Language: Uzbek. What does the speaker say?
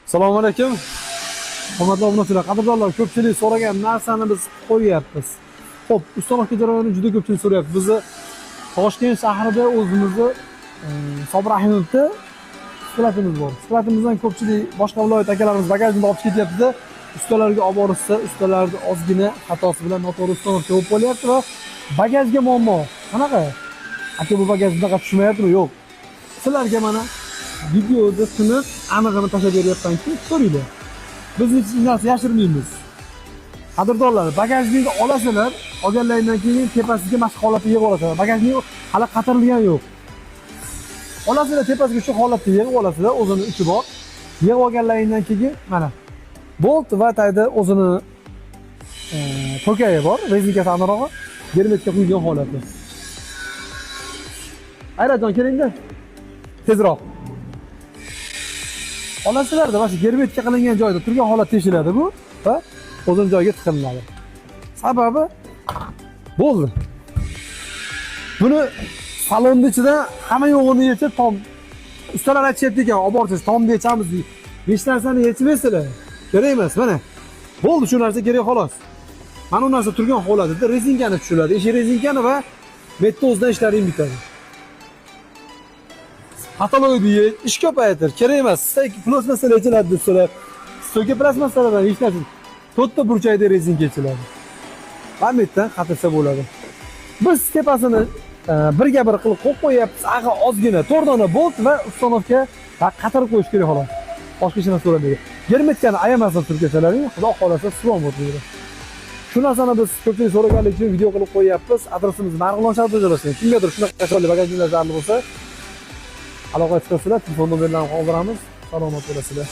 Assalomu alaykum. Hurmatli obunachilar, qadrdonlar, ko'pchilik so'ragan narsani biz qo'yyapmiz. Xo'p, установка jarayonini juda ko'pchilik so'rayapti. Bizni Toshkent shahrida o'zimizni Sobir Rahimovda skladimiz bor. Skladimizdan ko'pchilik boshqa viloyat akalarimiz bagajni olib ketyapti-da, ustalarga olib borishsa, ustalarni ozgina xatosi bilan noto'g'ri установка bo'lib qolyapti va bagajga muammo. Qanaqa? Aka, bu bagaj bunaqa tushmayaptimi? Yo'q. Sizlarga mana videoda tiniq, anig'ini tashlab beryapmanki, ko'ringlar. Biz hech narsa yashirmaymiz. Qadrdonlar, bagajnikni olasizlar, olganlaringdan keyin tepasiga mana shu holatda yig'ib olasizlar. Bagajnik hali qatirilgani yo'q. Olasizlar, tepasiga shu holatda yig'ib olasizlar, o'zini ichi bor. Yig'ib olganlaringdan keyin mana bolt va tagida o'zini to'kayi bor, rezinkasi aniqrog'i, germetikka quyilgan holati. Ayrajon, kelingda. Tezroq. Olasizlarda mana shu germetika qilingan joyda turgan holat teshiladi bu va o'zini joyiga tiqilinadi. Sababi bo'ldi. Buni salonni ichida hamma yo'g'ini yechib, tom ustalar aytishyapti ekan, olib borsangiz tomni yechamiz deydi. Hech narsani yechmaysizlar. Kerak emas, mana. Bo'ldi, shu narsa kerak, xolos. Mana u narsa turgan holatida rezinkani tushiradi. Eshik rezinkani va metda o'zidan ishlaring bitadi. Patologiyani yech, ish ko'paytir, kerak emas. Стойка plastmassalar yechiladi debsalar. Стойка plastmassalardan hech narsa. To'rtta burchakda rezinka yechiladi. Va bu yerdan qatirsa bo'ladi. Biz tepasini birga bir qilib qo'yib qo'yyapmiz. Ag'a ozgina to'rt dona bolt va установка va qatirib qo'yish kerak, xolos. Boshqa hech narsa so'ramaydi. Germetikani ayamasdan turkachalaring, xudo xohlasa, suv o'tmaydi. Shu narsani biz ko'pchilik so'raganligi uchun video qilib qo'yyapmiz. Adresimiz Marg'ilon shahrida joylashgan. Kimgadir shunaqa chiroyli bagajniklar zarur bo'lsa, aloqa chiqasizlar, telefon nomerlarini qoldiramiz. Salomat bo'lasizlar.